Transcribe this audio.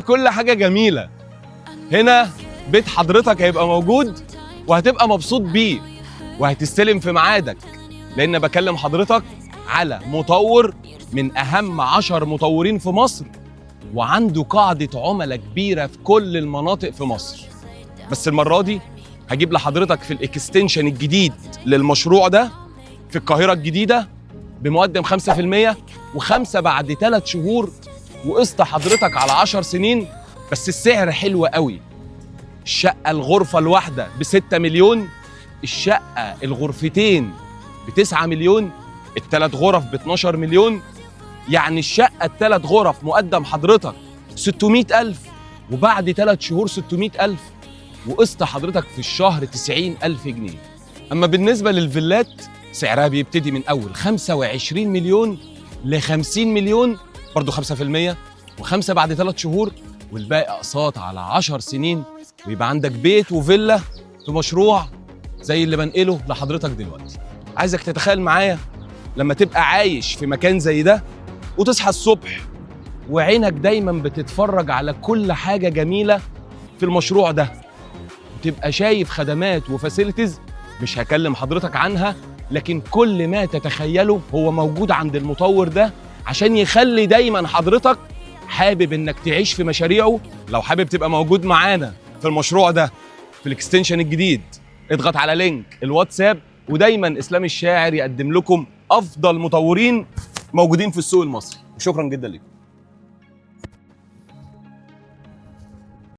كل حاجة جميلة. هنا بيت حضرتك هيبقى موجود وهتبقى مبسوط بيه وهتستلم في ميعادك، لان بكلم حضرتك على مطور من اهم 10 مطورين في مصر، وعنده قاعدة عملاء كبيرة في كل المناطق في مصر. بس المرة دي هجيب لحضرتك في ال extension الجديد للمشروع ده في القاهرة الجديدة بمقدم 5% وخمسة بعد 3 شهور، وقسط حضرتك على 10 سنين. بس السعر حلو قوي. الشقة الغرفة الواحدة ب6 مليون، الشقة الغرفتين ب9 مليون، الثلاث غرف ب12 مليون. يعني الشقة الثلاث غرف مقدم حضرتك 600 ألف، وبعد 3 شهور 600 ألف، وقسط حضرتك في الشهر 90 ألف جنيه. أما بالنسبة للفيلات سعرها بيبتدي من أول 25 مليون ل 50 مليون، برضو 5% وخمسة بعد 3 شهور، والباقي أقساط على 10 سنين، ويبقى عندك بيت وفيلا في مشروع زي اللي بنقله لحضرتك دلوقتي. عايزك تتخيل معايا لما تبقى عايش في مكان زي ده وتصحى الصبح وعينك دايما بتتفرج على كل حاجة جميلة في المشروع ده، وتبقى شايف خدمات و facilities مش هكلم حضرتك عنها، لكن كل ما تتخيله هو موجود عند المطور ده، عشان يخلي دايما حضرتك حابب انك تعيش في مشاريعه. لو حابب تبقى موجود معانا في المشروع ده في ال extension الجديد، اضغط على link الواتساب. ودايما اسلام الشاعر يقدم لكم افضل مطورين موجودين في السوق المصري. وشكرا جدا لكم.